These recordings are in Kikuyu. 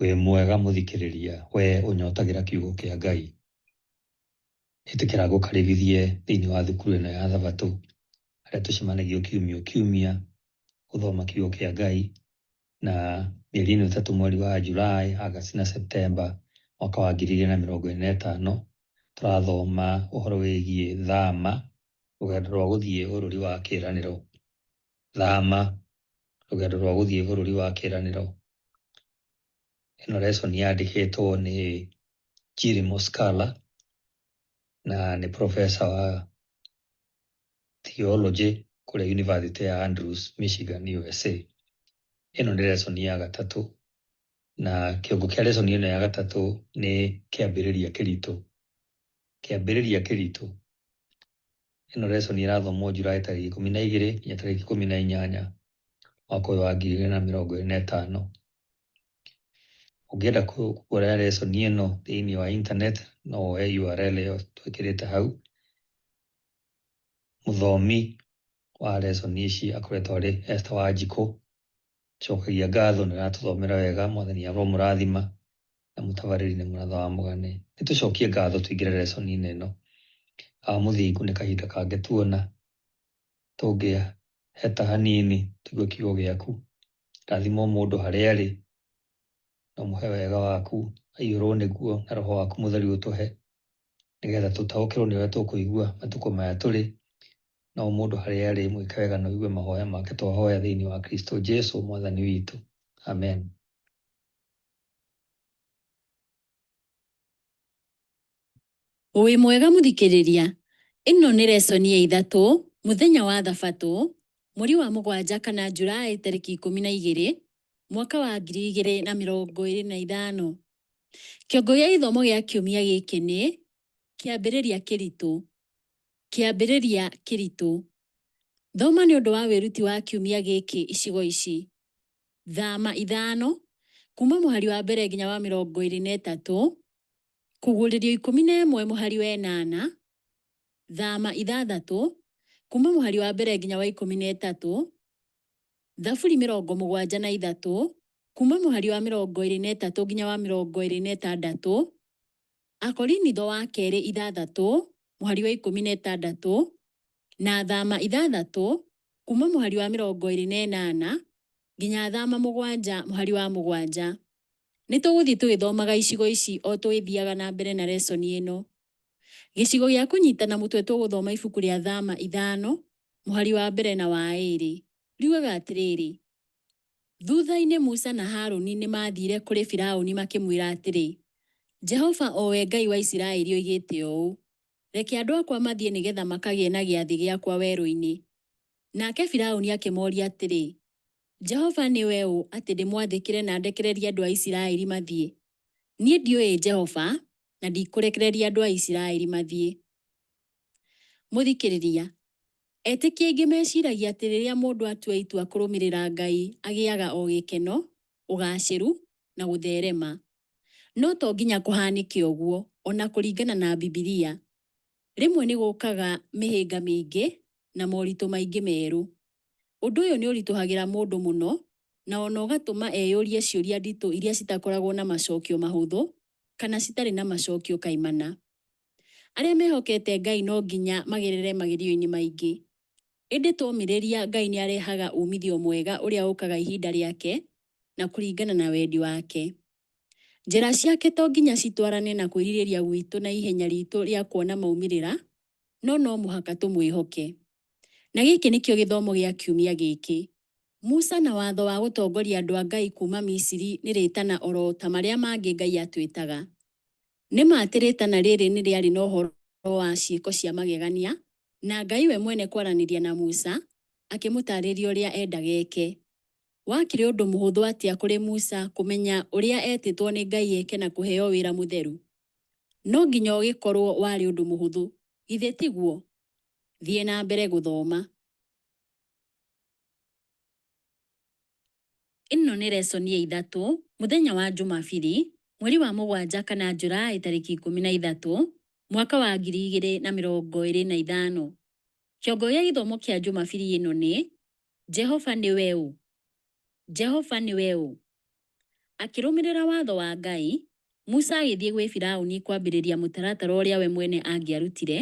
Wĩ mwega mũthikĩrĩria, we ũnyotagĩra kiugo kĩa Ngai. Ĩtĩkĩra ngũkaribithie thĩinĩ wa thukuru ĩno ya Thabatũ, harĩa tũcemanagia kiumia o kiumia gũthoma kiugo kĩa Ngai, na mĩeri ĩno ĩtatũ mweri wa July, August na September mwaka wa 2025, tũrathoma ũhoro wĩgiĩ thama, rũgendo rwa gũthiĩ bũrũri wa kĩĩranĩro. Thama, rũgendo rwa gũthiĩ bũrũri wa kĩĩranĩro. Ĩno lesson yandĩkĩtwo nĩ Jiri Moskala na nĩ professor wa theology kũrĩa University ya Andrews, Michigan, USA. Ĩno nĩ lesson ya gatatũ na kĩongo kĩa lesson ĩno ya gatatũ nĩ kĩambĩrĩria kĩritũ. Kĩambĩrĩria kĩritũ. Ĩno lesson ĩrathomwo July tarĩki 12 nginya tarĩki 18 mwaka ũyũ wa 2025. Ũngĩenda kuoya lesson ĩno thĩinĩ wa internet no woe URL ĩyo twĩkĩrĩte hau. Mũthomi wa lesson ici akoretwo arĩ Esther Wanjikũ. Cokagia ngatho nĩ aratũthomera wega, Mwathani aromũrathima na mũtabarĩri nĩ mũratha wa mũgane. Nĩ tũcokie ngatho tũingĩre lesson-inĩ ĩno. Awa Mũthingu nĩ kahinda kangĩ tuona tũngĩheta hanini tũigue kiugo gĩaku. Rathima o mũndũ harĩa arĩ na ũmũhe wega waku, aiyũrwo nĩguo na roho waku mũtheru ũtũhe nĩgetha tũtaũkĩrwo nĩ ũrĩa tũkũigua matukũ maya tũrĩ. Na o mũndũ harĩa arĩ mwĩke wega na ũigue mahoya make twahoya thĩinĩ wa Kristo Jesu mwathani witũ. Amen. Wĩ mwega mũthikĩrĩria, ĩno nĩ lesson ya ithatũ mũthenya wa thabatũ mweri wa mũgwanja kana July tarĩki 12 mwaka wa 2025. Kĩongo gĩa gĩthomo gĩa kiumia gĩkĩ nĩ kĩambĩrĩria kĩritũ. Kĩambĩrĩria kĩritũ. Thoma nĩ ũndũ wa wĩruti wa kiumia gĩkĩ icigo ici. Thama ithano, kuma mũhari wa mbere nginya wa 23, Kũguũrĩrio 11 mũhari wa ĩnana, Thama ithathatũ, kuma mũhari wa mbere nginya wa 13, Thaburi 73, kuma mũhari wa 23 nginya wa 26, Akorinitho wa kerĩ ithathatũ, mũhari wa 16, na Thama ithathatũ, kuma mũhari wa 28 nginya Thama mũgwanja mũhari wa mũgwanja. Nĩ tũgũthiĩ tũgĩthomaga icigo ici o tũgĩthiaga na mbere na lesson ĩno. Gĩcigo gĩa kũnyitana mũtwe tũgũthoma ibuku rĩa Thama ithano, mũhari wa mbere na wa ĩrĩ. Riugaga atĩrĩrĩ, Thutha-inĩ Musa na Haruni nĩ maathiire kũrĩ Firauni makĩmwĩra atĩrĩ, Jehova o we Ngai wa Isiraeli oigĩte ũũ, 'Reke andũ akwa mathiĩ nĩgetha makagĩe na gĩathĩ gĩakwa werũ-inĩ. Nake Firauni akĩmoria atĩrĩ, Jehova nĩwe ũ atĩ ndĩmwathĩkĩre na ndekererie andũ a Isiraeli mathiĩ? Niĩ ndiũĩ Jehova, na ndikũrekereria andũ a Isiraeli mathiĩ. Mũthikĩrĩria, etĩkia aingĩ meciragia atĩ rĩrĩa mũndũ atua itua kũrũmĩrĩra Ngai agĩaga o gĩkeno, ũgacĩru, na gũtherema. No to nginya kũhanĩke ũguo, o na kũringana na Bibilia. Rĩmwe nĩ gũkaga mĩhĩnga mĩingĩ na moritũ maingĩ merũ. Ũndũ ũyũ nĩ ũritũhagĩra mũndũ mũno na o na ũgatũma eyũrie ciũria nditũ iria citakoragwo na macokio mahũthũ kana citarĩ na macokio kaimana. Arĩa mehokete Ngai no nginya magerere magerio-inĩ maingĩ. Ĩndĩ twomĩrĩria Ngai nĩ arehaga umithio mwega ũrĩa ũkaga ihinda rĩake na kũringana na wendi wake. Njĩra ciake to nginya citwarane na kwĩrirĩria gwitũ na ihenya ritũ rĩa kuona maumĩrĩra, no no mũhaka tũmwĩhoke. Na gĩkĩ nĩkĩo gĩthomo gĩa kiumia gĩkĩ. Musa na watho wa gũtongoria andũ a Ngai kuuma Misiri nĩ rĩtana oro ta marĩa mangĩ Ngai atwĩtaga. Nĩ ma atĩ rĩtana rĩrĩ nĩ rĩarĩ na ũhoro wa ciĩko cia magegania, na Ngai we mwene kwaranĩria na Musa, akĩmũtaarĩria ũrĩa endaga eke. Wakĩrĩ ũndũ mũhũthũ atĩa kũrĩ Musa kũmenya ũrĩa etĩtwo nĩ Ngai eke na kũheo wĩra mũtheru? No nginya ũgĩkorũo warĩ ũndũ mũhũthũ, githĩ tiguo? Thiĩ na mbere gũthoma. Ĩno nĩ lesson ya ithatũ, mũthenya wa Jumabiri, mweri wa mũgwanja kana Julaĩ tarĩki 13, mwaka wa 2025. Kĩongo gĩa gĩthomo kĩa Jumabiri ĩno nĩ, Jehova nĩwe ũ? Jehova nĩwe ũ? Akĩrũmĩrĩra watho wa Ngai, Musa agĩthiĩ gwĩ Firauni kwambĩrĩria mũtaratara ũrĩa we mwene angĩarutire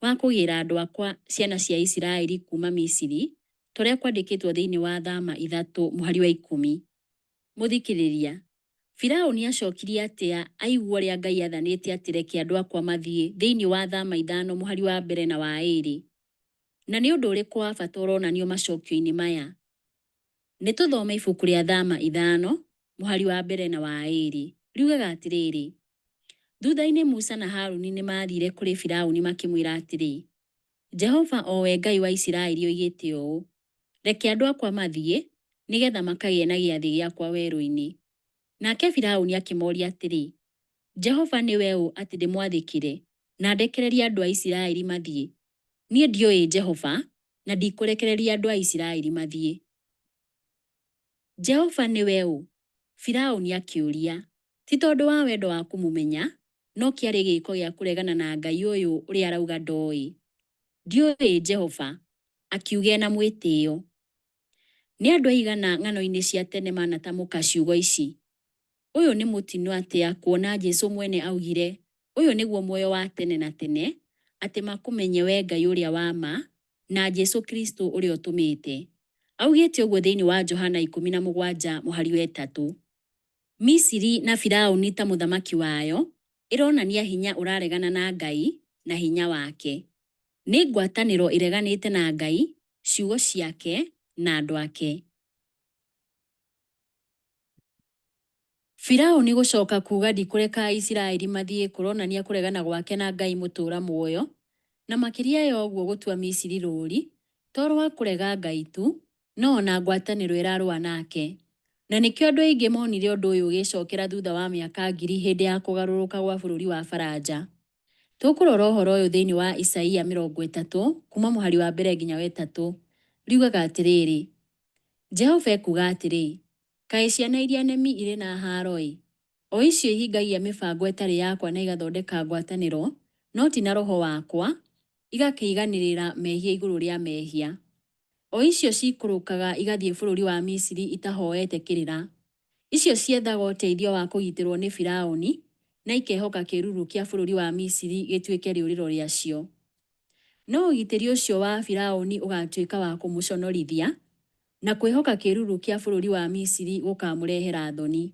wa kũgĩra andũ akwa, ciana cia Isiraeli, kuuma Misiri, ta ũrĩa kwandĩkĩtwo thĩinĩ wa Thama 3 mũhari wa 10. Mũthikĩrĩria, Firauni acokirie atĩa aigua ũrĩa Ngai athanĩte atĩ reke andũ akwa mathiĩ thĩinĩ wa Thama 5 mũhari wa mbere na wa ĩrĩ? Na nĩ ũndũ ũrĩkũ wa bata ũronanio macokio-inĩ maya? Nĩ tũthome ibuku rĩa Thama 5 mũhari wa mbere na wa ĩrĩ. Riugaga atĩrĩrĩ, Thutha-inĩ Musa na Haruni nĩ maathire kũrĩ Firauni makĩmwĩra atĩrĩ, Jehova o we Ngai wa Isiraeli oigĩte ũũ, 'Reke andũ akwa mathiĩ, nĩgetha makagĩe na gĩathĩ gĩakwa werũ-inĩ. Nake Firauni akĩmoria atĩrĩ, Jehova nĩwe ũ atĩ ndĩmwathĩkĩre na ndekererie andũ a Isiraeli mathiĩ? Niĩ ndiũĩ Jehova, na ndikũrekereria andũ a Isiraeli mathiĩ. Jehova nĩwe ũ? Firauni akĩũria. Ti tondũ wa wendo wa kũmũmenya, no kĩarĩ gĩĩko gĩa kũregana na Ngai ũyũ ũrĩa arauga ndoĩ. Ndiũĩ Jehova, akiuga ena mwĩtĩo. Nĩ andũ aigana ng'ano-inĩ cia tene manatamũka ciugo ici? Ũyũ nĩ mũtino atĩa kuona Jesu mwene augire, Ũyũ nĩguo muoyo wa tene na tene, atĩ makũmenye wee Ngai ũrĩa wa ma, na Jesu Kristo ũrĩa ũtũmĩte. Augĩte ũguo thĩinĩ wa Johana 17 mũhari wa 3. Misiri na Firauni ta mũthamaki wayo ĩronania hinya ũraregana na Ngai na hinya wake. Nĩ ngwatanĩro ĩreganĩte na Ngai, ciugo ciake, na andũ ake. Firauni gũcoka kuuga ndikũreka Aisiraeli mathiĩ kũronania kũregana gwake na Ngai mũtũũra muoyo, na makĩria ya ũguo gũtua Misiri rũũri, to rwa kũrega Ngai tu, no o na ngwatanĩro ĩrarũa nake. Na nĩkĩo andũ aingĩ monire ũndũ ũyũ ũgĩcokera thutha wa mĩaka ngiri hĩndĩ ya kũgarũrũka gwa bũrũri wa Faranja. Tũkũrora ũhoro ũyũ thĩinĩ wa Isaia 30 kuuma mũhari wa mbere nginya wa ĩtatũ. Riugaga atĩrĩrĩ, Jehova ekuuga atĩrĩ, Kaĩ ciana iria nemi irĩ na haaro-ĩ, o icio ihingagia mĩbango ĩtarĩ yakwa na igathondeka ngwatanĩro, no ti na roho wakwa, igakĩiganĩrĩra mehia igũrũ rĩa mehia! O icio ciikũrũkaga igathiĩ bũrũri wa Misiri itahoete kĩrĩra, icio ciethaga ũteithio wa kũgitĩrũo nĩ Firauni na ikehoka kĩĩruru kĩa bũrũri wa Misiri gĩtuĩke rĩũrĩro rĩacio. No ũgitĩri ũcio wa Firauni ũgaatuĩka wa kũmũconorithia, na kwĩhoka kĩĩruru kĩa bũrũri wa Misiri gũkaamũrehera thoni.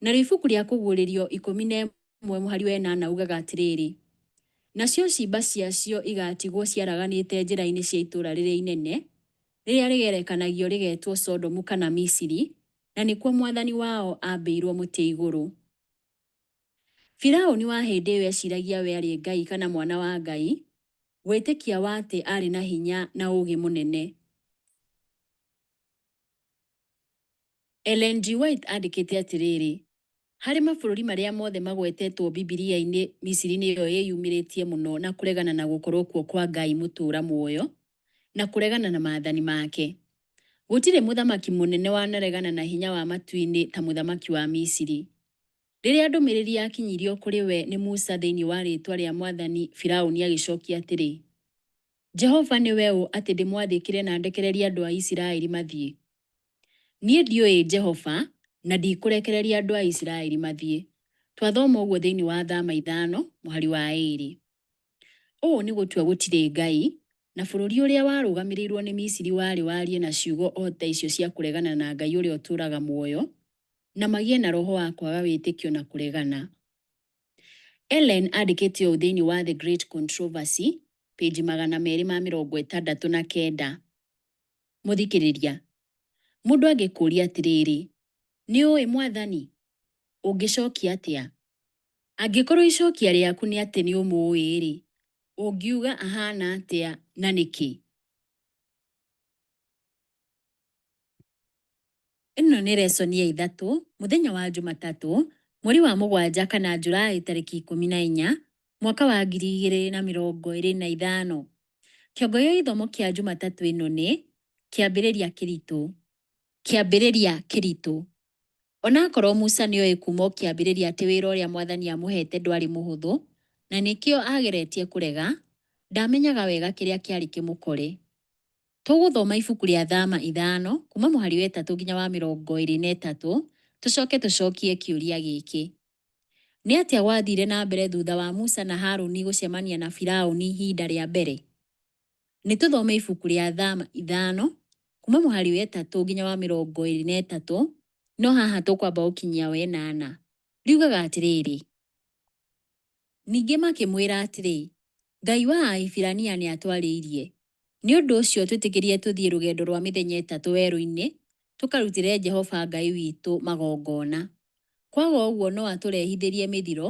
Narĩo ibuku rĩa Kũguũrĩrio 11 mũhari wa ĩnana ugaga atĩrĩrĩ, Nacio ciimba ciacio igaatigwo ciaraganĩte njĩra-inĩ cia itũũra rĩrĩa inene, rĩrĩa rĩgerekanagio rĩgetwo Sodomu kana Misiri, na nĩkuo Mwathani wao aambĩirwo mũtĩ igũrũ. Firauni wa hĩndĩ ĩyo eciragia we arĩ ngai kana mwana wa Ngai, wĩtĩkia wa atĩ aarĩ na hinya na ũũgĩ mũnene. Ellen G. White andĩkĩte atĩrĩrĩ, Harĩ mabũrũri marĩa mothe magwetetwo Bibilia-inĩ, Misiri nĩyo ĩyumĩrĩtie mũno na kũregana na gũkorũo kuo kwa Ngai mũtũũra muoyo, na kũregana na maathani make. Gũtirĩ mũthamaki mũnene wanaregana na hinya wa matu-inĩ ta mũthamaki wa Misiri. Rĩrĩa ndũmĩrĩri yakinyirio kũrĩ we nĩ Musa thĩinĩ wa rĩĩtwa rĩa Mwathani, Firauni agĩcokia atĩrĩ, Jehova nĩwe ũ atĩ ndĩmwathĩkĩre na ndekererie andũ a Isiraeli mathiĩ? Niĩ ndiũĩ Jehova, na ndikũrekereria andũ a Isiraeli mathiĩ. Twathoma ũguo thĩinĩ wa Thama 5 mũhari wa 2. Ũũ nĩ gũtua gũtirĩ Ngai, na bũrũri ũrĩa warũgamĩrĩirũo nĩ Misiri warĩ warie na ciugo o ta icio cia kũregana na Ngai ũrĩa ũtũũraga muoyo, na magĩe na roho wa kwaga wĩtĩkio na kũregana. Ellen andĩkĩte ũũ thĩinĩ wa The Great Controversy, page 269. Mũthikĩrĩria, mũndũ angĩkũũria atĩrĩrĩ, Nĩ ũĩ Mwathani? Ũngĩcokia atĩa? Angĩkorũo icokia rĩaku nĩ atĩ nĩ ũmũũĩ-rĩ, ũngiuga ahaana atĩa na nĩkĩ? Ĩno nĩ lesson ya ithatũ, mũthenya wa Njumatatũ, mweri wa mũgwanja kana Njuraĩ tarĩki 14, mwaka wa 2025. Kĩongo gĩa gĩthomo kĩa Njumatatũ ĩno nĩ, Kĩambĩrĩria kĩritũ. Kĩambĩrĩria kĩritũ. Onakorwo Musa nĩoĩ kuuma o kĩambĩrĩria atĩ wĩra ũrĩa Mwathani amũhete ndwarĩ mũhũthũ, na nĩkĩo aageretie kũrega, ndamenyaga wega kĩrĩa kĩarĩ kĩmũkore. Tũgũthoma ibuku rĩa Thama 5 kuuma mũhari wa 3 nginya wa 23, Tũcoke tũcokie kĩũria gĩkĩ, Nĩ atĩa gwathiire na mbere thutha wa Musa na Haruni gũcemania na Firauni ihinda rĩa mbere? Nĩ tũthome ibuku rĩa Thama 5, kuma mũhari wa 3 nginya wa 23, no haha tũkwamba gũkinyia wa 8. Riugaga atĩrĩrĩ, Ningĩ makĩmwĩra atĩrĩ, Ngai wa Ahibirania nĩ atwarĩirie. Nĩ ũndũ ũcio twĩtĩkĩrie tũthiĩ rũgendo rwa mĩthenya 3 werũ-inĩ tũkarutĩre Jehova Ngai witũ magongona. Kwaga ũguo no atũrehithĩrie mĩthiro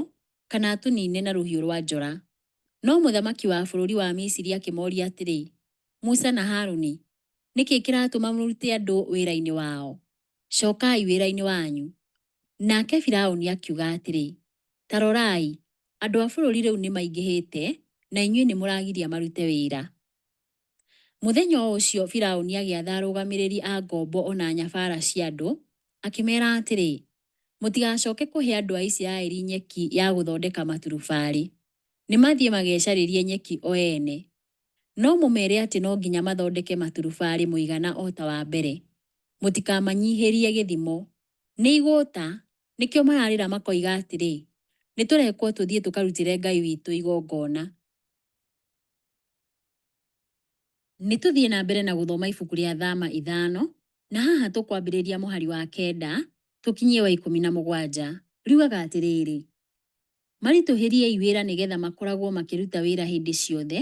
kana atũniine na rũhiũ rwa njora. No mũthamaki wa bũrũri wa Misiri akĩmoria atĩrĩ, Musa na Haruni, nĩ kĩĩ kĩratũma mũrute andũ wĩra-inĩ wao? Cokai wĩra-inĩ wanyu. Nake Firaũni akiuga atĩrĩ, Ta rorai, andũ a bũrũri rĩu nĩmaingĩhĩte, na inyuĩ nĩmũragiria marute wĩra. Mũthenya o ũcio Firaũni agĩatha arũgamĩrĩri a ngombo o na nyabaara cia andũ, akĩmeera atĩrĩ, Mũtigacooke kũhe andũ a Isiraeli nyeki ya gũthondeka maturubarĩ. Nĩmathiĩ magecarĩrie nyeki o ene. No mũmeere atĩ no nginya mathondeke maturubarĩ mũigana o ta wa mbere. Mũtikamanyiihĩrie gĩthimo. Nĩ igũũta, nĩkĩo mararĩra makoiga atĩrĩ, 'Nĩtũrekwo tũthiĩ tũkarutĩre Ngai witũ igongona. Nĩ tũthiĩ na mbere na gũthoma ibuku rĩa Thama 5, na haha tũkwambĩrĩria mũhari wa 9 tũkinyie wa 17. Riugaga atĩrĩrĩ, Maritũhĩriei wĩra nĩ getha makoragwo makĩruta wĩra hĩndĩ ciothe,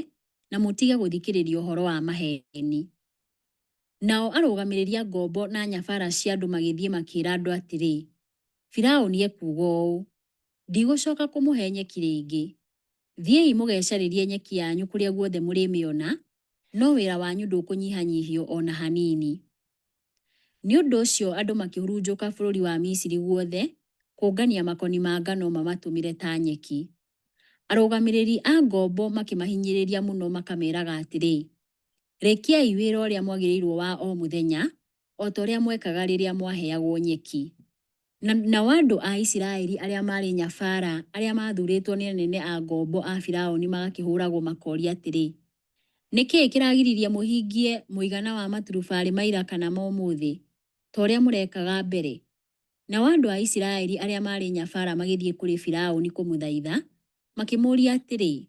na mũtige gũthikĩrĩria ũhoro wa maheeni. Nao arũgamĩrĩri a ngombo na nyabaara cia andũ magĩthiĩ makĩĩra andũ atĩrĩ, Firaũni ekuuga ũũ, 'Ndigũcooka kũmũhe nyeki rĩngĩ. Thiĩi mũgecarĩrie nyeki yanyu kũrĩa guothe mũrĩmĩona, no wĩra wanyu ndũkũnyihanyihio o na hanini. Nĩ ũndũ ũcio andũ makĩhurunjũka bũrũri wa Misiri guothe kũngania makoni ma ngano mamatũmĩre ta nyeki. Arũgamĩrĩri a ngombo makĩmahinyĩrĩria mũno makameeraga atĩrĩ, Rĩkiai wĩra ũrĩa mwagĩrĩirwo wa o mũthenya, o ta ũrĩa mwekaga rĩrĩa mwaheagwo nyeki. Nao andũ a Isiraeli arĩa maarĩ nyabaara, arĩa maathuurĩtwo nĩ anene a ngombo a Firaũni magakĩhũũragwo makooria atĩrĩ, Nĩ kĩĩ kĩragiririe mũhingie mũigana wa maturubarĩ ma ira kana ma ũmũthĩ, ta ũrĩa mũrekaga mbere? Nao andũ a Isiraeli arĩa maarĩ nyabaara magĩthiĩ kũrĩ Firaũni kũmũthaitha, makĩmũũria atĩrĩ,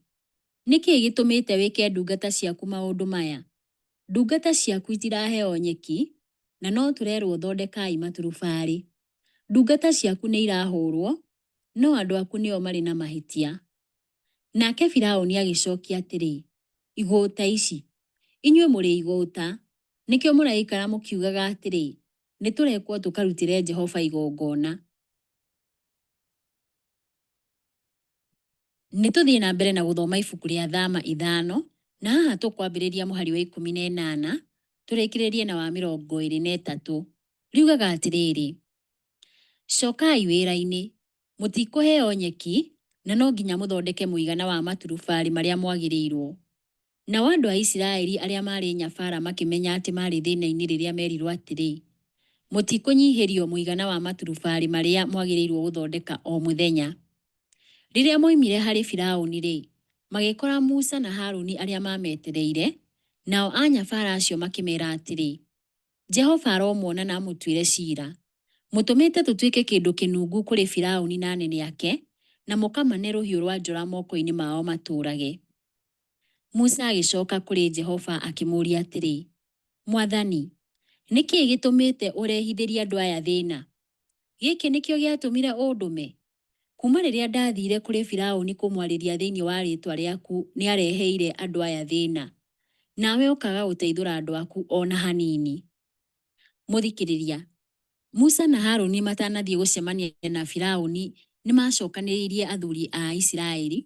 Nĩ kĩĩ gĩtũmĩte wĩke ndungata ciaku maũndũ maya? Ndungata ciaku itiraheo nyeki, na no tũrerwo 'Thondekai maturubarĩ! Ndungata ciaku nĩirahũũrwo, no andũ aku nĩo marĩ na mahĩtia. Nake Firaũni agĩcookia atĩrĩ, Igũũta ici! Inyuĩ mũrĩ igũũta! Nĩkĩo mũraikara mũkiugaga atĩrĩ, 'Nĩtũrekwo tũkarutĩre Jehova igongona. Nĩ tũthiĩ na mbere na gũthoma ibuku rĩa Thama 5, na haha tũkwambĩrĩria mũhari wa 18 tũrĩkĩrĩrie na wa 23. Riugaga atĩrĩrĩ, Cokai wĩra-inĩ, mũtikũheo nyeki, na no nginya mũthondeke mũigana wa maturubarĩ marĩa mwagĩrĩirwo. Nao andũ a Isiraeli arĩa maarĩ nyabaara makĩmenya atĩ maarĩ thĩna-inĩ rĩrĩa meerirwo atĩrĩ, Mũtikũnyihĩrio mũigana wa maturubarĩ marĩa mwagĩrĩirwo gũthondeka o mũthenya. Rĩrĩa moimire harĩ Firaũni-rĩ, magĩkora Musa na Harũni arĩa maametereire, nao anyabara acio makĩmeera atĩrĩ, Jehova aromuona na amũtuĩre ciira! Mũtũmĩte tũtuĩke kĩndũ kĩnungu kũrĩ Firaũni na anene ake, na mũkamane rũhiũ rwa njora moko-inĩ mao matũũrage. Musa agĩcooka kũrĩ Jehova akĩmũũria atĩrĩ, Mwathani, nĩ kĩĩ gĩtũmĩte ũrehithĩrie andũ aya thĩĩna? Gĩkĩ nĩkĩo gĩatũmire ũndũme? Kuuma rĩrĩa ndaathiire kũrĩ Firaũni kũmwarĩria thĩinĩ wa rĩĩtwa rĩaku nĩareheire andũ aya thĩĩna, nawe ũkaaga gũteithũra andũ aku o na hanini. Mũthikĩrĩria, Musa na Harũni matanathiĩ gũcemania na Firaũni nĩmacookanĩrĩirie athuuri a Isiraeli,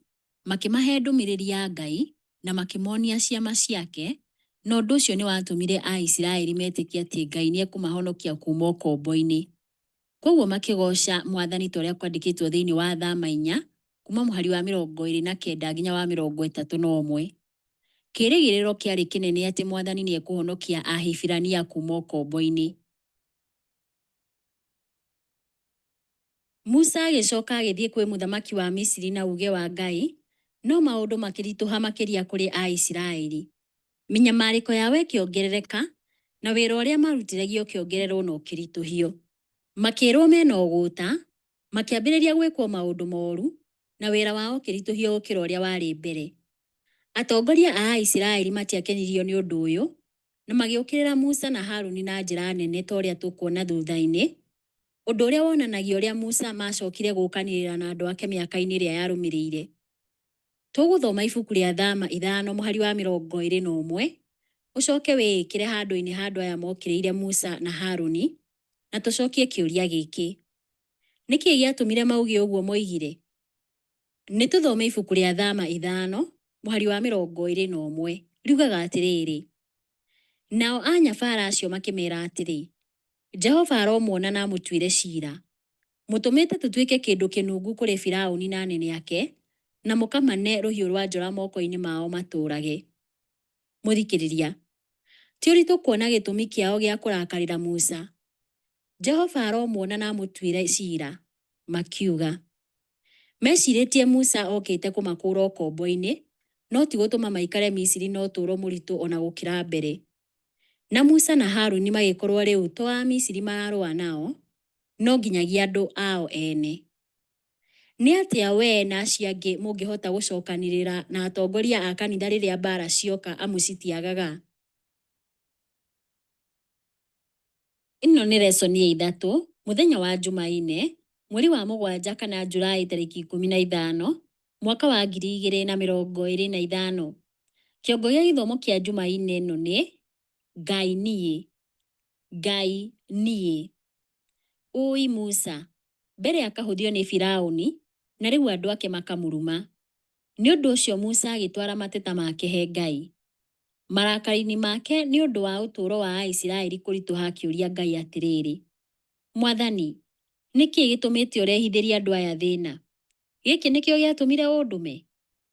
makĩmahe ndũmĩrĩri ya Ngai, na makĩmoonia ciama ciake, na ũndũ ũcio nĩwatũmire Aisiraeli metĩkie atĩ Ngai nĩekũmahonokia kuuma ũkombo-inĩ. Kwoguo makĩgooca mwathani ta ũrĩa kwandĩkĩtwo thĩinĩ wa Thama 4, kuuma mũhari wa 29 nginya wa 31. Kĩĩrĩgĩrĩro kĩarĩ kĩnene atĩ mwathani nĩekũhonokia Ahibirania kuuma ũkombo-inĩ. Musa agĩcoka agĩthiĩ kwĩ mũthamaki wa Misiri na uuge wa Ngai, no maũndũ makĩritũha makĩria kũrĩ Aisiraeli. Mĩnyamarĩko yao ĩkĩongerereka, na wĩra ũrĩa maarutithagio ũkĩongererũo na ũkĩritũhio. Makĩĩrwo mena ũgũta, makĩambĩrĩria gwĩkwo maũndũ moru, na wĩra wao ũkĩritũhio gũkĩra ũrĩa warĩ mbere. Atongoria a Aisiraeli matiakenirio nĩ ũndũ ũyũ, na magĩũkĩrĩra Musa na Haruni na njĩra nene ta ũrĩa tũkuona thutha-inĩ, ũndũ ũrĩa wonanagia ũrĩa Musa maacokire gũũkanĩrĩra na andũ ake mĩaka-inĩ ĩrĩa yarũmĩrĩire. Tũgũthoma ibuku rĩa Thama ithano mũhari wa 21, ũcoke wĩĩkĩre handũ-inĩ ha andũ aya mokĩrĩire Musa na Haruni, na tũcokie kĩũria gĩkĩ. Nĩ kĩĩ gĩatũmire mauge ũguo moigire? Nĩ tũthome ibuku rĩa Thama ithano mũhari wa 21. Riugaga atĩrĩrĩ, Nao anyabara acio makĩmeera atĩrĩ, Jehova aromuona na amũtuĩre ciira. Mũtũmĩte tũtuĩke kĩndũ kĩnungu kũrĩ Firauni na anene ake, na mũkamane rũhiũ rwa njora moko-inĩ mao matũũrage. Mũthikĩrĩria, ti ũritũ kuona gĩtũmi kĩao gĩa kũrakarĩra Musa. Jehova aromuona na amũtuĩre ciira, makiuga. Meecirĩtie Musa okĩte kũmakũũra ũkombo-inĩ, no ti gũtũma maikare Misiri na ũtũũro mũritũ o na gũkĩra mbere. Na Musa na Haruni magĩkorũo rĩu to Amisiri mararũa nao, no nginyagia andũ ao ene. Nĩ atĩa wee na acio angĩ mũngĩhota gũcokanĩrĩra na atongoria a kanitha rĩrĩa mbaara cioka amu citiagaga? Ĩno nĩ lesson ya ithatũ, mũthenya wa Jumaine, mweri wa mũgwanja kana Julaĩ tarĩki 15, mwaka wa 2025. Kĩongo gĩa gĩthomo kĩa Jumaine ĩno nĩ, Ngai niĩ. Ngai niĩ. Ũũi Musa! Mbere akahũthio nĩ Firaũni, na rĩu andũ ake makamũruma. Nĩ ũndũ ũcio Musa agĩtwara mateta make he Ngai. Marakara-inĩ make nĩ ũndũ wa ũtũũro wa Aisiraeli kũritũha akĩũria Ngai atĩrĩrĩ, Mwathani, nĩ kĩĩ gĩtũmĩte ũrehithĩrie andũ aya thĩna? Gĩkĩ nĩkĩo gĩatũmire ũndũme?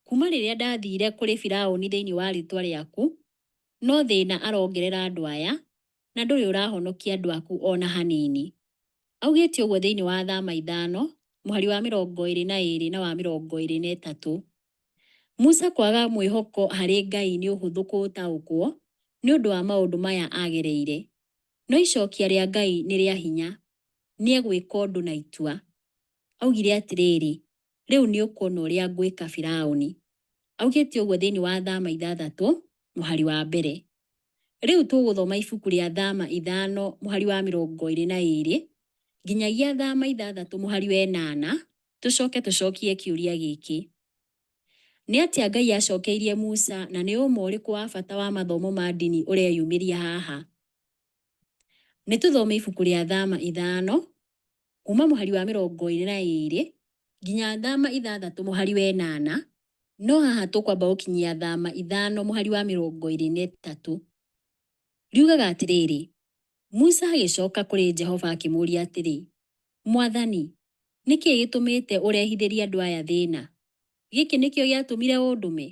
Kuuma rĩrĩa ndathiire kũrĩ Firaũni thĩinĩ wa rĩĩtwa rĩaku, no thĩna arongerera andũ aya, na ndũrĩ ũrahonokia andũ aku o na hanini. Augĩte ũguo thĩinĩ wa Thama ithano, mũhari wa 22 na wa 23. Musa kwaga mwĩhoko harĩ Ngai nĩ ũhũthũ kũũtaũkwo nĩ ũndũ wa maũndũ maya agereire. No icokia rĩa Ngai nĩ rĩa hinya. Nĩ egwĩka ũndũ na itua. Augire atĩrĩrĩ, Rĩu nĩ ũkuona ũrĩa ngwĩka Firaũni. Augĩte ũguo thĩinĩ wa Thama ithathatũ, mũhari wa mbere. Rĩu tũgũthoma ibuku rĩa Thama ithano mũhari wa 22 nginyagia Thama ithathatũ mũhari wa ĩnana, tũcoke tũcokie kĩũria gĩkĩ. Nĩ atĩa Ngai aacokeirie Musa na nĩ ũma ũrĩkũ wa bata wa mathomo ma ndini ũreyumĩria haha? Nĩ tũthome ibuku rĩa Thama ithano kuma mũhari wa 22 nginya Thama ithathatũ mũhari wa ĩnana, no haha tũkwamba gũkinyia Thama ithano mũhari wa 23. Riugaga atĩrĩrĩ, Musa agĩcoka kũrĩ Jehova akĩmũũria atĩrĩ, Mwathani, nĩ kĩĩ gĩtũmĩte ũrehithĩrie andũ aya thĩna? Gĩkĩ nĩkĩo gĩatũmire ũndũme?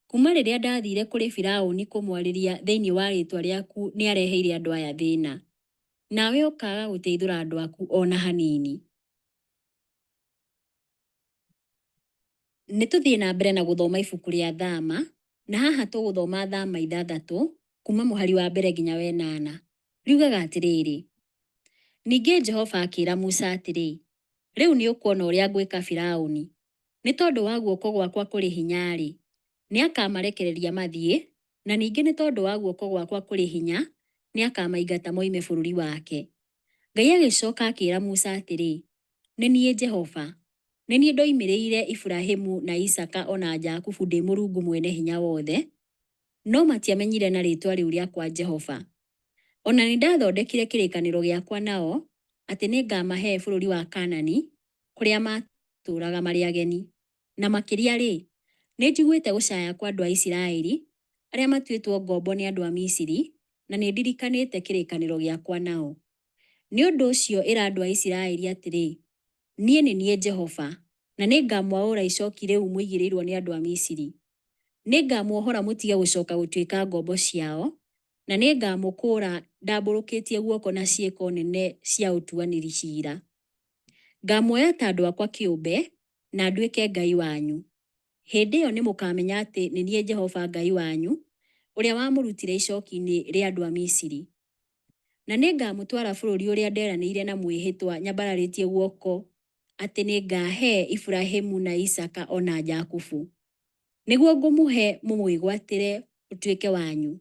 Kuuma rĩrĩa ndathiire kũrĩ Firaũni kũmwarĩria thĩinĩ wa rĩĩtwa rĩaku nĩareheire andũ aya thĩna. Nawe ũkaaga gũteithũra andũ aku o na hanini. Nĩ tũthiĩ na mbere na gũthoma ibuku rĩa Thama, na haha tũgũthoma Thama ithathatũ, kuuma mũhari wa mbere nginya wa ĩnana. Riugaga atĩrĩrĩ, Ningĩ Jehova akĩĩra Musa atĩrĩ, Rĩu nĩũkuona ũrĩa ngwĩka Firaũni. Nĩ tondũ wa guoko gwakwa kũrĩ hinya-rĩ, nĩakamarekereria mathiĩ, na ningĩ nĩ tondũ wa guoko gwakwa kũrĩ hinya, nĩakamaingata moime bũrũri wake. Ngai agĩcoka akĩĩra Musa atĩrĩ, Nĩ niĩ Jehova. Nĩ niĩ ndoimĩrĩire Iburahimu na Isaaka o na Jakubu ndĩ Mũrungu Mwene-Hinya-Wothe, no matiamenyire na rĩĩtwa rĩu rĩakwa Jehova. O na nĩndathondekire kĩrĩkanĩro gĩakwa nao, atĩ nĩngamahee bũrũri wa Kaanani, kũrĩa maatũũraga marĩ ageni. Na makĩria-rĩ, nĩnjiguĩte gũcaaya kwa andũ a Isiraeli, arĩa matuĩtwo ngombo nĩ andũ a Misiri, na nĩndirikanĩte kĩrĩkanĩro gĩakwa nao. Nĩ ũndũ ũcio ĩra andũ a Isiraeli atĩrĩ, 'Niĩ nĩ niĩ Jehova, na nĩngamwaũra icooki rĩu mũigĩrĩirwo nĩ andũ a Misiri. Nĩngamuohora mũtige gũcooka gũtuĩka ngombo ciao, na nĩngamũkũũra ndambũrũkĩtie guoko na ciĩko nene cia ũtuanĩri ciira. Ngaamuoya ta andũ akwa kĩũmbe, na nduĩke Ngai wanyu. Hĩndĩ ĩyo nĩmũkamenya atĩ nĩ niĩ Jehova Ngai wanyu, ũrĩa wamũrutire icooki-inĩ rĩa andũ a Misiri. Na nĩngamũtwara bũrũri ũrĩa nderanĩire na mwĩhĩtwa nyambararĩtie guoko atĩ nĩngahe Iburahimu na Isaaka o na Jakubu. Nĩguo ngũmũhe mũwĩgwatĩre ũtuĩke wanyu.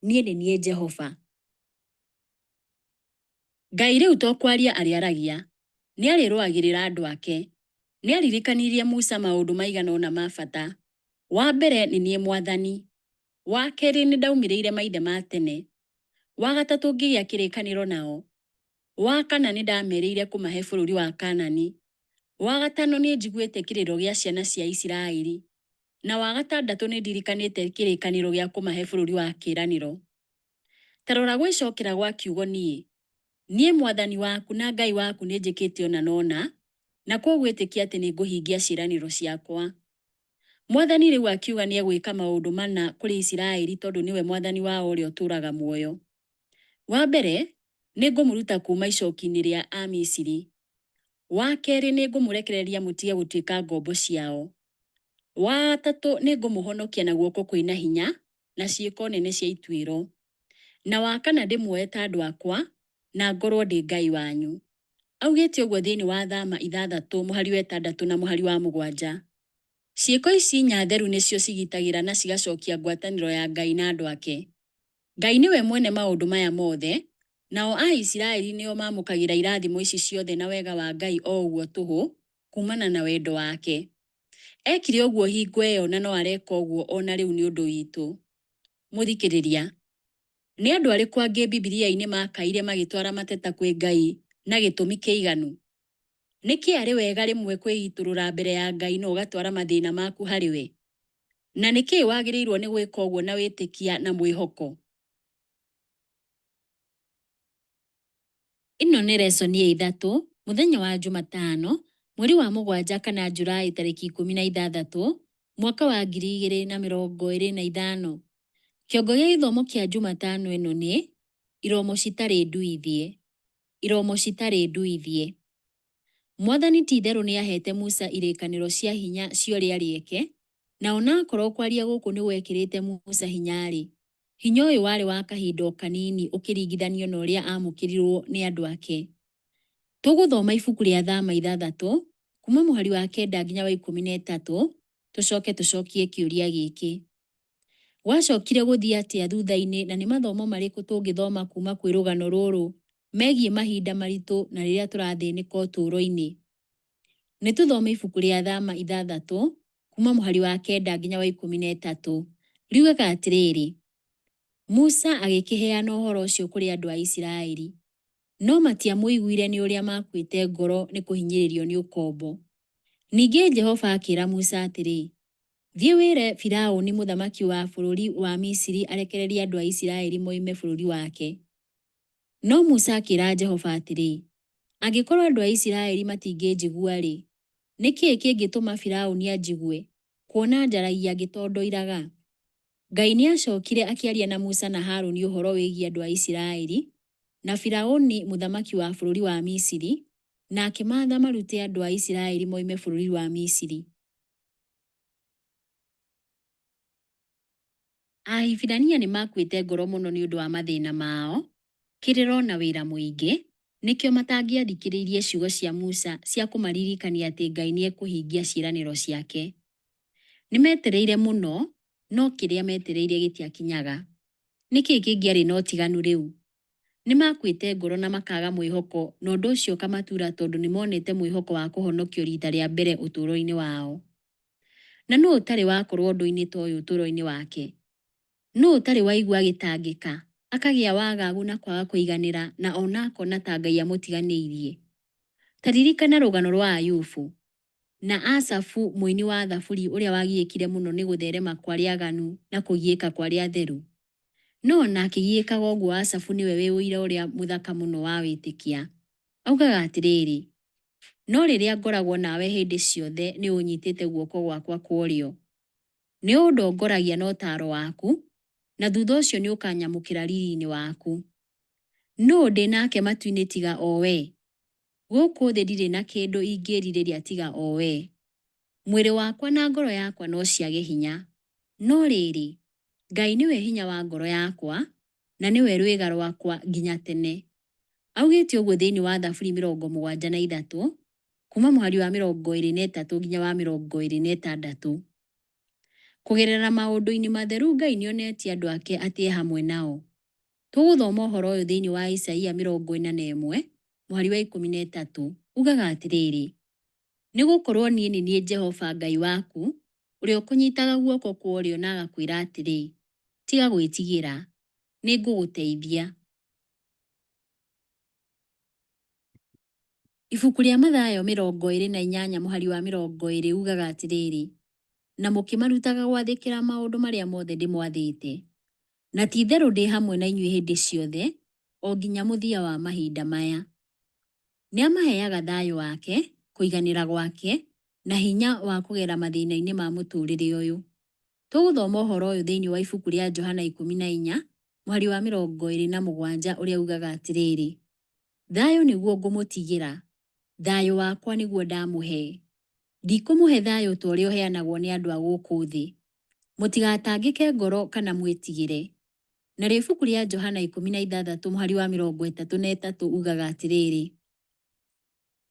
Niĩ nĩ niĩ Jehova. Ngai rĩu to kwaria arĩaragia, nĩ arĩrũagĩrĩra andũ ake. Nĩ aririkanirie Musa maũndũ maigana ũna ma bata. Wa mbere, nĩ niĩ Mwathani. Wa kerĩ, nĩ ndaumĩrĩire maithe ma tene. Wa gatatũ, ngĩgĩa kĩrĩkanĩro nao. Wa kana, nĩ ndamerĩire kũmahe bũrũri wa Kaanani. Wa gatano, nĩ njiguĩte kĩrĩro gĩa ciana cia Isiraeli. Na wa gatandatũ, nĩ ndirikanĩte kĩrĩkanĩro gĩa kũmahe bũrũri wa kĩĩranĩro. Ta rora gwĩcokera gwa kiugo niĩ. Niĩ Mwathani waku na Ngai waku nĩ njĩkĩte ũna na ũna, na kwoguo ĩtĩkia atĩ nĩ ngũhingia ciĩranĩro ciakwa. Mwathani rĩu akiuga nĩ egwĩka maũndũ mana kũrĩ Isiraeli tondũ nĩwe Mwathani wao ũrĩa ũtũũraga muoyo. Wa mbere, nĩ ngũmũruta kuuma icoki-inĩ rĩa Amisiri. Wa kerĩ, nĩ ngũmũrekereria mũtige gũtuĩka ngombo ciao. Wa gatatũ, nĩ ngũmũhonokia na guoko kwĩ na hinya na ciĩko nene cia ituĩro. Na wa kana, ndĩmuoe ta andũ akwa na ngorũo ndĩ Ngai wanyu. Augĩte ũguo thĩinĩ wa Thama ithathatũ mũhari wa ĩtandatũ na mũhari wa mũgwanja. Ciĩko ici inya theru nĩcio cigitagĩra na cigacokia ngwatanĩro ya Ngai na andũ ake. Ngai nĩwe mwene maũndũ maya mothe, nao Aisiraeli nĩo mamũkagĩra irathimo ici ciothe na wega wa Ngai o ũguo tũhũ kumana na wendo wake. Ekire ũguo hingo ĩyo na no areka ũguo o na rĩu nĩ ũndũ witũ. Mũthikĩrĩria, nĩ andũ arĩkũ angĩ Bibilia-inĩ maakaire magĩtwara mateta kwĩ Ngai na gĩtũmi kĩiganu? Nĩkĩ arĩ wega rĩmwe kwĩitũrũra mbere ya Ngai na ũgatwara mathĩna maku harĩ we? Na nĩkĩ wagĩrĩirũo nĩ gwĩka ũguo na wĩtĩkia na mwĩhoko? Ĩno nĩ lesson ya ithatũ, mũthenya wa Njumatano, mweri wa mũgwanja kana Julaĩ tarĩki 16, mwaka wa 2025. Kĩongo gĩa gĩthomo kĩa Njumatano ĩno nĩ, Iromo citarĩ nduithie. Iromo citarĩ nduithie. Mwathani ti-itherũ nĩaheete Musa irĩkanĩro cia hinya cia ũrĩa arĩeke, na o na akorwo kwaria gũkũ nĩ gwekĩrĩte Musa hinya-rĩ, hinya ũyũ warĩ wa kahinda o kanini ũkĩringithanio na ũrĩa aamũkĩrirwo nĩ andũ ake. Tũgũthoma ibuku rĩa Thama ithathatũ, kuma mũhari wa kenda nginya wa 13, tũcoke tũcokie kĩũria gĩkĩ. Gwacokire gũthiĩ atĩa thutha-inĩ na nĩ mathomo marĩkũ tũngĩthoma kuuma kwĩ rũgano rũrũ megiĩ mahinda maritũ na rĩrĩa tũrathĩnĩka ũtũũro-inĩ? Nĩ tũthome ibuku rĩa Thama ithathatũ kuuma mũhari wa kenda nginya wa 13. Riugaga atĩrĩrĩ, Musa agĩkĩheana ũhoro ũcio kũrĩ andũ a Isiraeli, no matiamũiguire nĩ ũrĩa maakuĩte ngoro nĩ kũhinyĩrĩrio nĩ ũkombo. Ningĩ Jehova akĩra Musa atĩrĩ, Thiĩ wĩre Firauni mũthamaki wa bũrũri wa Misiri arekererie andũ a Isiraeli moime bũrũri wake. No Musa akĩra Jehova atĩrĩ, Angĩkorũo andũ a Isiraeli matingĩnjigua-rĩ, nĩ kĩĩ kĩngĩtũma Firauni anjigue, kuona njaragia ngĩtondoiraga? Ngai nĩ aacokire akĩaria na Musa na Haruni ũhoro wĩgiĩ andũ a Isiraeli na Firauni mũthamaki wa bũrũri wa Misiri, na akĩmaatha marute andũ a Isiraeli moime bũrũri wa Misiri. Ahibirania nĩ maakuĩte ngoro mũno nĩ ũndũ wa mathĩna mao, kĩrĩro na wĩra mũingĩ, nĩkĩo matangĩathikĩrĩirie ciugo cia Musa cia kũmaririkania atĩ Ngai nĩ ekũhingia ciĩranĩro ciake. Nĩ meetereire mũno, no kĩrĩa meetereire gĩtiakinyaga. Nĩ kĩĩ kĩngĩarĩ na ũtiganu rĩu? Nĩ maakuĩte ngoro na makaga mwĩhoko na ũndũ ũcio ũkamatuura tondũ nĩ monete mwĩhoko wa kũhonokio riita rĩa mbere ũtũũro-inĩ wao. Na nũũ ũtarĩ wakorũo ũndũ-inĩ ta ũyũ ũtũũro-inĩ wake? Nũũ ũtarĩ waigua agĩtangĩka, akagĩa wagagu na kwaga kũiganĩra na o na akona ta Ngai amũtiganĩirie? Ta ririkana rũgano rwa Ayubu, na Asafu mũini wa Thaburi ũrĩa wagiĩkire mũno nĩ gũtherema kwa arĩa aganu na kũgiĩka kwa arĩa atheru. No o na akĩgiĩkaga ũguo Asafu nĩwe wĩ ũira ũrĩa mũthaka mũno wa wĩtĩkia. Augaga atĩrĩrĩ, No rĩrĩa ngoragwo nawe hĩndĩ ciothe nĩũũnyitĩte guoko gwakwa kwa ũrĩo. Nĩũndongoragia na ũtaaro waku, na thutha ũcio nĩũkanyamũkĩra riri-inĩ waku. Nũũ ndĩ nake matu-inĩ tiga o wee? Gũkũ thĩ ndirĩ na kĩndũ ingĩĩrirĩria tiga o wee. Mwĩrĩ wakwa na ngoro yakwa no ciage hinya, no rĩrĩ, Ngai nĩwe hinya wa ngoro yakwa, na nĩwe rwĩga rwakwa nginya tene. Augĩte ũguo thĩinĩ wa Thaburi 73 kuuma mũhari wa 23 nginya wa 26. Kũgerera maũndũ-inĩ matheru Ngai nĩonetie andũ ake atĩ e hamwe nao. Tũgũthoma ũhoro ũyũ thĩinĩ wa Isaia 41 mũhari wa 13. Ugaga atĩrĩrĩ, nĩ gũkorũo niĩ nĩ niĩ Jehova Ngai waku, ũrĩa ũkũnyitaga guoko kwa ũrĩo na agakwĩra atĩrĩ, tiga gwĩtigĩra, nĩ ngũgũteithia. Ibuku rĩa Mathayo 28 mũhari wa 20 ugaga atĩrĩrĩ, na mũkĩmarutaga gwathĩkĩra maũndũ marĩa mothe ndĩmwathĩte. Na ti-itherũ ndĩ hamwe na inyuĩ hĩndĩ ciothe, o nginya mũthia wa mahinda maya. Nĩamaheaga thayũ wake, kũiganĩra gwake, na hinya wa kũgera mathĩna-inĩ ma mũtũrĩre ũyũ. Tũgũthoma ũhoro ũyũ thĩinĩ wa ibuku rĩa Johana 14 mũhari wa 27 ũrĩa ugaga atĩrĩrĩ, thayũ nĩguo ngũmũtigĩra, thayũ wakwa nĩguo ndamũhe. Ndikũmũhe thayũ ta ũrĩa ũheanagwo nĩ andũ a gũkũ thĩ. Mũtigatangĩke ngoro kana mwĩtigĩre. Narĩo ibuku rĩa Johana 16 mũhari wa 33 ugaga atĩrĩrĩ,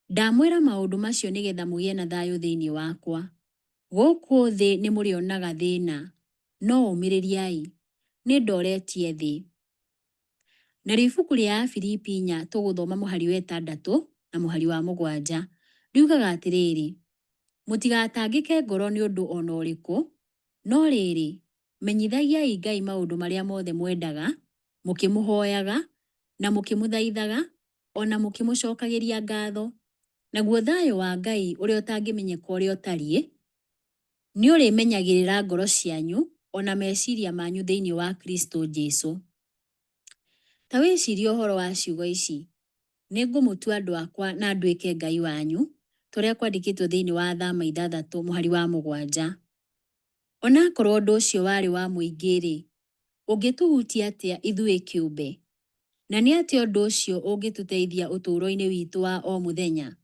ndamwĩra maũndũ macio nĩgetha mũgĩe na thayũ thĩinĩ wakwa. Gũkũ thĩ nĩ mũrĩonaga thĩna, no ũmĩrĩriai, nĩ ndoretie thĩ. Narĩo ibuku rĩa Afilipi 4 tũgũthoma mũhari wa 6 na mũhari wa 7 riugaga atĩrĩrĩ, mũtigatangĩke ngoro nĩ ũndũ o na ũrĩkũ, no rĩrĩ, menyithagiai Ngai maũndũ marĩa mothe mwendaga, mũkĩmũhoyaga, na mũkĩmũthaithaga, o na mũkĩmũcokagĩria ngatho. Naguo thayũ wa Ngai ũrĩa ũtangĩmenyeka ũrĩa ũtariĩ, nĩ ũrĩmenyagĩrĩra ngoro cianyu o na meciria manyu thĩinĩ wa Kristo Jesu. Ta wĩcirie ũhoro wa ciugo ici, nĩ ngũmũtua andũ akwa na nduĩke Ngai wanyu, ta ũrĩa kwandĩkĩtwo thĩinĩ wa Thama 6 mũhari wa 7. Onakorwo ũndũ ũcio warĩ wa mũingĩ-rĩ, ũngĩtũhutia atĩa ithuĩ kĩũmbe? Na nĩ atĩa ũndũ ũcio ũngĩtũteithia ũtũũro-inĩ witũ wa o mũthenya?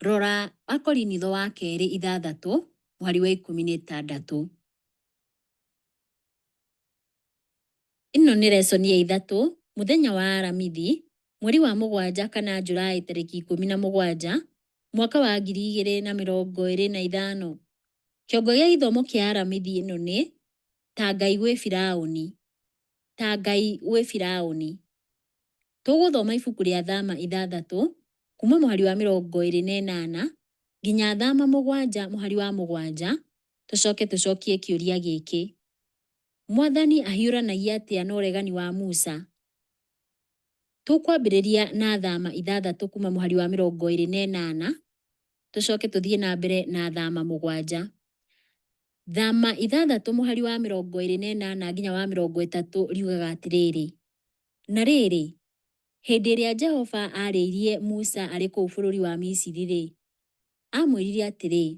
Rora Akorinitho wa kerĩ 6 mũhari wa 16. Ĩno nĩ lesson ya 3 mũthenya wa Aramithi, mweri wa 7 kana Julaĩ tarĩki 17, mwaka wa 2025. Kĩongo gĩa gĩthomo kĩa Aramithi ĩno nĩ ta Ngai gwĩ Firaũni. Ta Ngai gwĩ Firaũni. Tũgũthoma ibuku rĩa Thama 6 kuma mũhari wa 28 nginya Thama 7 mũhari wa 7, tũcoke tũcokie kĩũria gĩkĩ. Mwathani ahiũranagia atĩa na ũregani wa Musa? Tũkwambĩrĩria na Thama 6 kuma mũhari wa 28, tũcoke tũthiĩ na mbere na Thama 7. Thama 6 mũhari wa 28 nginya wa 30 riugaga atĩrĩrĩ, na rĩrĩ, hĩndĩ ĩrĩa Jehova aarĩirie Musa arĩ kũu bũrũri wa Misiri-rĩ, aamwĩrire atĩrĩ,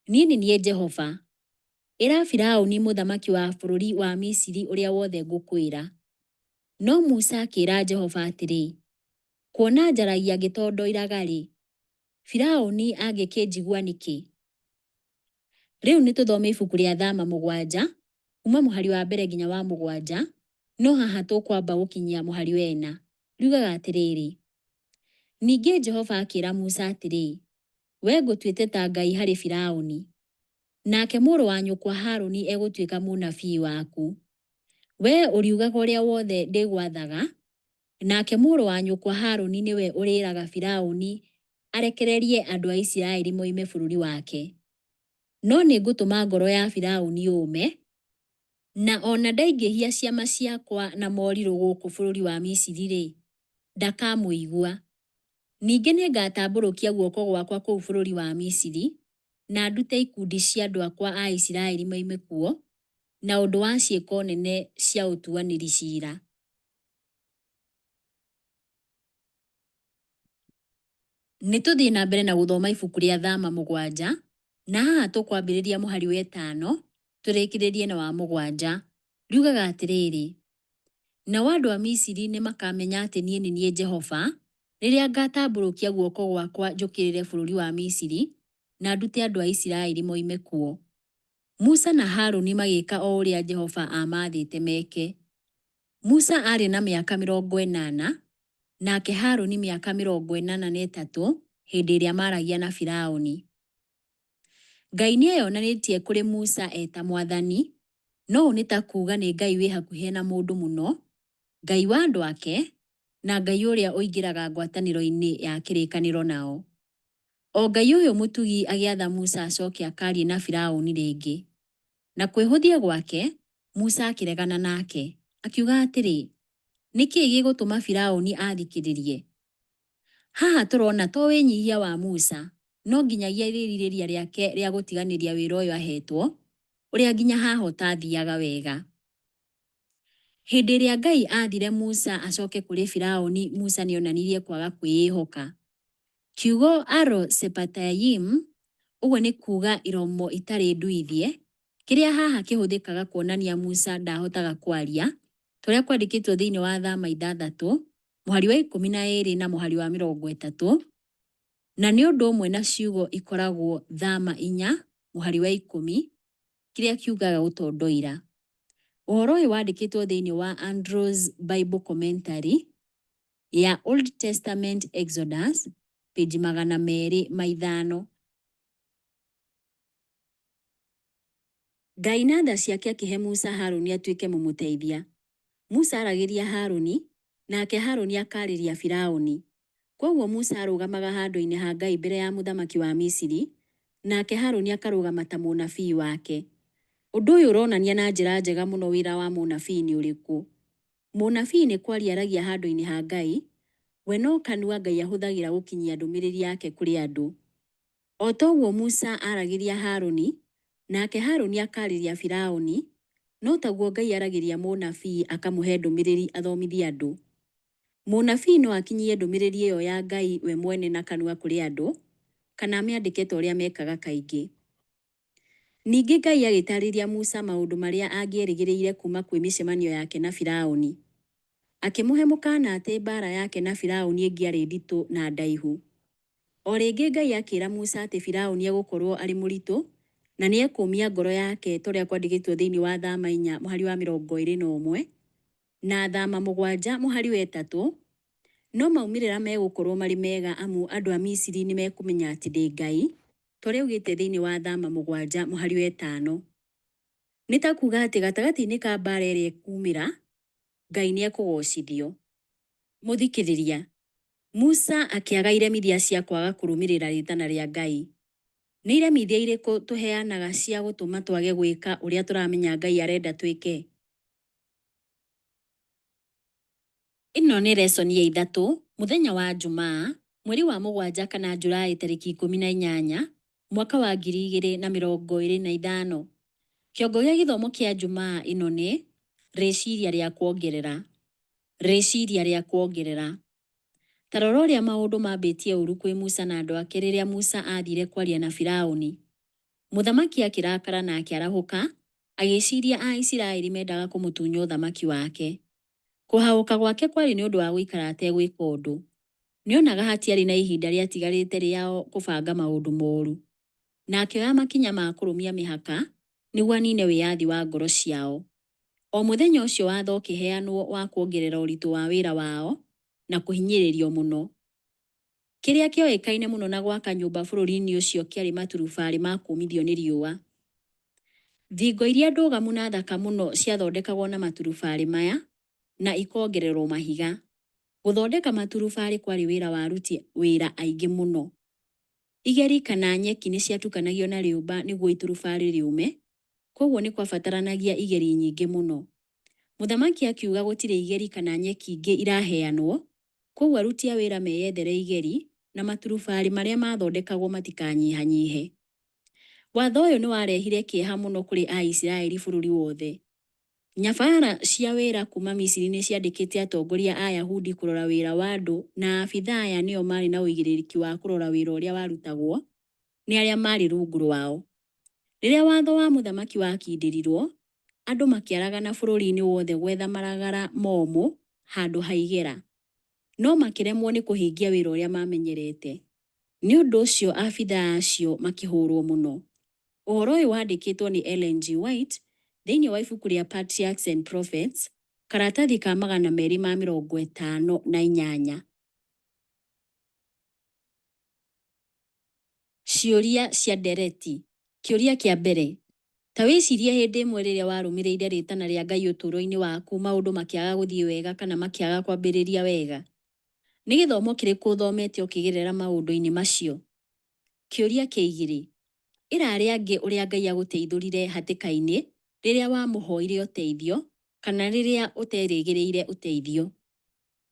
niĩ nĩ niĩ Jehova. Ĩra Firaũni mũthamaki wa bũrũri wa Misiri ũrĩa wothe ngũkwĩra. No Musa akĩĩra Jehova atĩrĩ, kuona njaragia ngĩtondoiraga-rĩ, Firaũni angĩkĩnjigua nĩkĩ? Rĩu nĩ tũthome ibuku rĩa Thama 7 kuma mũhari wa 1 nginya wa 7, no haha tũkwamba gũkinyia mũhari wa 4. Riugaga atĩrĩrĩ, ningĩ Jehova akĩĩra Musa atĩrĩ, wee ngũtuĩte ta Ngai harĩ Firaũni, nake mũrũ wa nyũkwa Harũni egũtuĩka mũnabii waku. Wee ũriugaga ũrĩa wothe ndĩgwathaga, nake mũrũ wa nyũkwa Harũni nĩwe ũrĩĩraga Firaũni arekererie andũ a Isiraeli moime bũrũri wake. No nĩngũtũma ngoro ya Firaũni yũme, na o na ndaingĩhia ciama ciakwa na morirũ gũkũ bũrũri wa Misiri-rĩ, ndakamũigua. Ningĩ nĩngatambũrũkia guoko gwakwa kũu bũrũri wa Misiri, na ndute ikundi cia andũ akwa a Isiraeli moime kuo, na ũndũ wa ciĩko nene cia ũtuanĩri ciira. Nĩ tũthiĩ na mbere na gũthoma ibuku rĩa Thama 7, na haha tũkwambĩrĩria mũhari wa 5, tũrĩkĩrĩrie na wa 7. Riugaga atĩrĩrĩ, nao andũ a Misiri nĩ makamenya atĩ niĩ nĩ niĩ Jehova, rĩrĩa ngatambũrũkia guoko gwakwa njũkĩrĩre bũrũri wa Misiri, na ndute andũ a Isiraeli moime kuo. Musa na Harũni magĩĩka o ũrĩa Jehova aamaathĩte meke. Musa aarĩ na mĩaka 80 nake Harũni mĩaka 83 hĩndĩ ĩrĩa maaragia na Firaũni. Ngai nĩeyonanĩtie kũrĩ Musa e ta Mwathani, no ũũ nĩ ta kuuga nĩ Ngai wĩ hakuhĩ na mũndũ mũno, Ngai wa andũ ake, na Ngai ũrĩa ũingĩraga ngwatanĩro-inĩ ya kĩrĩkanĩro nao. O Ngai ũyũ mũtugi agĩatha Musa acoke akaarie na Firaũni rĩngĩ. Na kwĩhũthia gwake, Musa akĩregana nake, akiuga atĩrĩ, Nĩ kĩĩ gĩgũtũma Firaũni aathikĩrĩrie? Haha tũrona to wĩnyihia wa Musa, no nginyagia rĩrirĩria rĩake rĩa gũtiganĩria wĩra ũyũ ahetwo, ũrĩa nginya haha ũtathiaga wega. Hĩndĩ ĩrĩa Ngai aathire Musa acoke kũrĩ Firaũni, Musa nĩ onanirie kwaga kwĩĩhoka. Kiugo aro sepatayim, ũguo nĩ kuuga iromo itarĩ nduithie, kĩrĩa haha kĩhũthĩkaga kuonania Musa ndahotaga kwaria, ta ũrĩa kwandĩkĩtwo thĩinĩ wa Thama ithathatũ, mũhari wa 12 na mũhari wa 30, na nĩ ũndũ ũmwe na ciugo ikoragwo Thama inya, mũhari wa 10, kĩrĩa kiugaga gũtondoira. Ũhoro ũyũ wandĩkĩtwo thĩinĩ wa Andrews Bible Commentary ya Old Testament Exodus, page 205. Ngai na tha ciake akĩhe Musa Harũni atuĩke mũmũteithia. Musa aragĩria Harũni, nake Harũni akaarĩria Firaũni. Kwoguo Musa arũgamaga handũ-inĩ ha Ngai mbere ya mũthamaki wa Misiri, nake Harũni akarũgama ta mũnabii wake. Ũndũ ũyũ ũronania na njĩra njega mũno wĩra wa mũnabii nĩ ũrĩkũ. Mũnabii nĩ kwaria aragia handũ-inĩ ha Ngai, we no kanua Ngai ahũthagĩra gũkinyia ndũmĩrĩri yake kũrĩ andũ. O ta ũguo Musa aaragĩria Harũni, nake Harũni akaarĩria Firaũni, no taguo Ngai aragĩria mũnabii akamũhe ndũmĩrĩri athomithie andũ. Mũnabii no akinyie ndũmĩrĩri ĩyo ya Ngai we mwene na kanua kũrĩ andũ, kana amĩandĩke ta ũrĩa mekaga kaingĩ. Ningĩ Ngai agĩtaarĩria Musa maũndũ marĩa angĩerĩgĩrĩire kuuma kwĩ mĩcemanio yake na Firaũni. Akĩmũhe mũkaana atĩ mbaara yake na Firaũni ĩngĩarĩ nditũ na ndaihu. O rĩngĩ Ngai akĩĩra Musa atĩ Firaũni egũkorũo arĩ mũritũ na nĩ ekũũmia ngoro yake ta ũrĩa kwandĩkĩtwo thĩinĩ wa Thama inya mũhari wa 21 na Thama mũgwanja mũhari wa ĩtatũ, no maumĩrĩra megũkorũo marĩ mega amu andũ a Misiri nĩ mekũmenya atĩ ndĩ Ngai, ta ũrĩa augĩte thĩinĩ wa Thama mũgwanja mũhari wa ĩtano. Nĩ ta kuuga atĩ gatagatĩ-inĩ ka mbaara ĩrĩa ĩkuumĩra, Ngai nĩ ekũgoocithio. Mũthikĩrĩria, Musa akĩaga iremithia cia kwaga kũrũmĩrĩra rĩtana rĩa Ngai. Nĩ iremithia irĩkũ tũheanaga cia gũtũma twage gwĩka ũrĩa tũramenya Ngai arenda twĩke? Ĩno nĩ lesson ya ithatũ, mũthenya wa Njumaa, mweri wa mũgwanja kana Njuraĩ tarĩki 18, mwaka wa 2025. Kĩongo gĩa gĩthomo kĩa Njumaa ĩno nĩ, Rĩciria rĩa kuongerera. Rĩciria rĩa kuongerera. Ta rora ũrĩa maũndũ mambĩtie ũũru kwĩ Musa na andũ ake rĩrĩa Musa aathire kwaria na Firauni. Mũthamaki akĩrakara na akĩarahũka, agĩciria Aisiraeli mendaga kũmũtunya ũthamaki wake. Kũhahũka gwake kwarĩ nĩ ũndũ wa gũikara ategwĩka ũndũ. Nĩonaga hatiarĩ na ihinda rĩatigarĩte rĩao kũbanga maũndũ moru. Na akĩoya makinya ma kũrũmia mĩhaka nĩguo anine wĩyathi wa ngoro ciao. O mũthenya ũcio watho ũkĩheanwo wa kuongerera ũritũ wa wĩra wao na kũhinyĩrĩrio mũno. Kĩrĩa kĩoĩkaine mũno na gwaka nyũmba bũrũri-inĩ ũcio kĩarĩ maturubarĩ ma kũũmithio nĩ riũa. Thingo iria ndũgamu na thaka mũno ciathondekagwo na maturubarĩ maya na ikongererwo mahiga. Gũthondeka maturubarĩ kwarĩ wĩra wa aruti wĩra aingĩ mũno. Igeri kana nyeki nĩ ciatukanagio na rĩũmba nĩguo iturubarĩ rĩũme, kwoguo nĩ kwabataranagia igeri nyingĩ mũno. Mũthamaki akiuga gũtirĩ igeri kana nyeki ingĩ iraheanwo, kwoguo aruti a wĩra meyethere igeri na maturubarĩ marĩa maathondekagwo matikanyihanyihe. Watho ũyũ nĩ warehire kĩeha mũno kũrĩ Aisiraeli bũrũri wothe. Nyabaara cia wĩra kuuma Misiri nĩ ciandĩkĩte atongoria a Ayahudi kũrora wĩra wa andũ na abithaa aya nĩo maarĩ na ũigĩrĩrĩki wa kũrora wĩra ũrĩa warutagwo nĩ arĩa maarĩ rungu rwao. Rĩrĩa watho wa mũthamaki wakindĩrirwo, andũ makĩaragana bũrũri-inĩ wothe gwetha maragara momũ handũ ha igera, no makĩremwo nĩ kũhingia wĩra ũrĩa maamenyerete. Nĩ ũndũ ũcio abithaa acio makĩhũũrũo mũno. Ũhoro ũyũ wandĩkĩtwo nĩ Ellen G. White thĩinĩ wa ibuku rĩa Patriarchs and Prophets, Karatathi ka 258. Ciũria cia ndereti Kĩũria kĩa mbere. Ta wĩcirie hĩndĩ ĩmwe rĩrĩa warũmĩrĩire rĩtana rĩa Ngai ũtũũro-inĩ waku maũndũ makĩaga gũthiĩ wega kana makĩaga kwambĩrĩria wega. Nĩ gĩthomo kĩrĩkũ ũthomete ũkĩgerera maũndũ-inĩ macio? Kĩũria kĩa igĩrĩ. Ĩra arĩa angĩ ũrĩa Ngai agũteithũrire hatĩka-inĩ rĩrĩa wamũhoire ũteithio kana rĩrĩa ũterĩgĩrĩire ũteithio.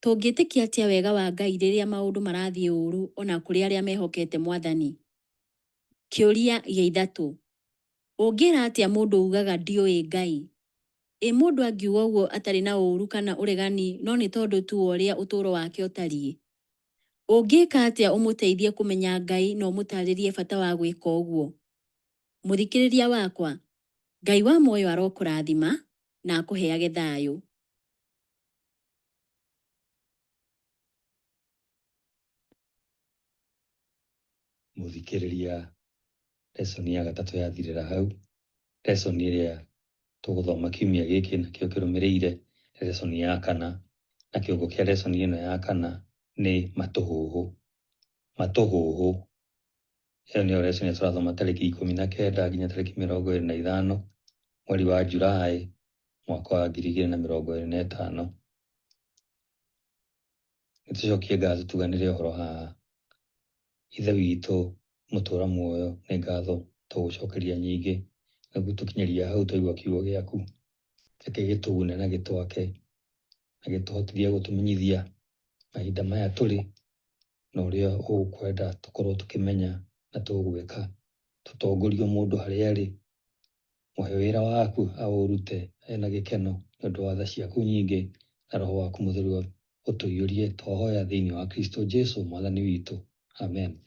Tũngĩtĩkia atĩa wega wa Ngai rĩrĩa maũndũ marathiĩ ũũru o na kũrĩ arĩa mehokete Mwathani? Kĩũria gĩa ithatũ. Ũngĩra atĩa mũndũ ugaga ndiũĩ Ngai? Ĩ mũndũ angiuga ũguo atarĩ na ũũru kana ũregani no nĩ tondũ tu wa ũrĩa ũtũũro wake ũtariĩ? Ũngĩka atĩa ũmũteithie kũmenya Ngai na ũmũtarĩrie bata wa gwĩka ũguo? Mũthikĩrĩria wakwa, Ngai wa muoyo arokũrathima na akũheage thayũ. Mũthikĩrĩria, lesson ya gatatũ yathirĩra hau. Lesson ĩrĩa tũgũthoma kiumia gĩkĩ nakĩo kĩrũmĩrĩire nĩ lesson ya kana, na kĩongo kĩa lesson ĩno ya kana nĩ matũhũhũ. Matũhũhũ. Ĩyo nĩyo lesson ĩrĩa tũrathoma tarĩki 19 nginya tarĩki 25 mweri wa Julaĩ mwaka wa 2025. Nĩtũcokie ngatho tuganĩre ũhoro haha. Ithe witũ mũtũra muoyo, nĩ ngatho tũgũcokeria nyingĩ nĩ gũtũkinyĩria hau twaigua kiugo gĩaku. Reke gĩtũgune na gĩtwake na gĩtũhotithie gũtũmenyithia mahinda maya tũrĩ na ũrĩa ũkwenda tũkorwo tũkĩmenya na tũgwĩka. Tũtongorie o mũndũ harĩa arĩ, mũhe wĩra waku aũrute ena gĩkeno nĩ ũndũ wa tha ciaku nyingĩ na roho waku mũtheru ũtũiyũrie. Twahoya thĩinĩ wa Kristo Jesu mwathani witũ. Amen.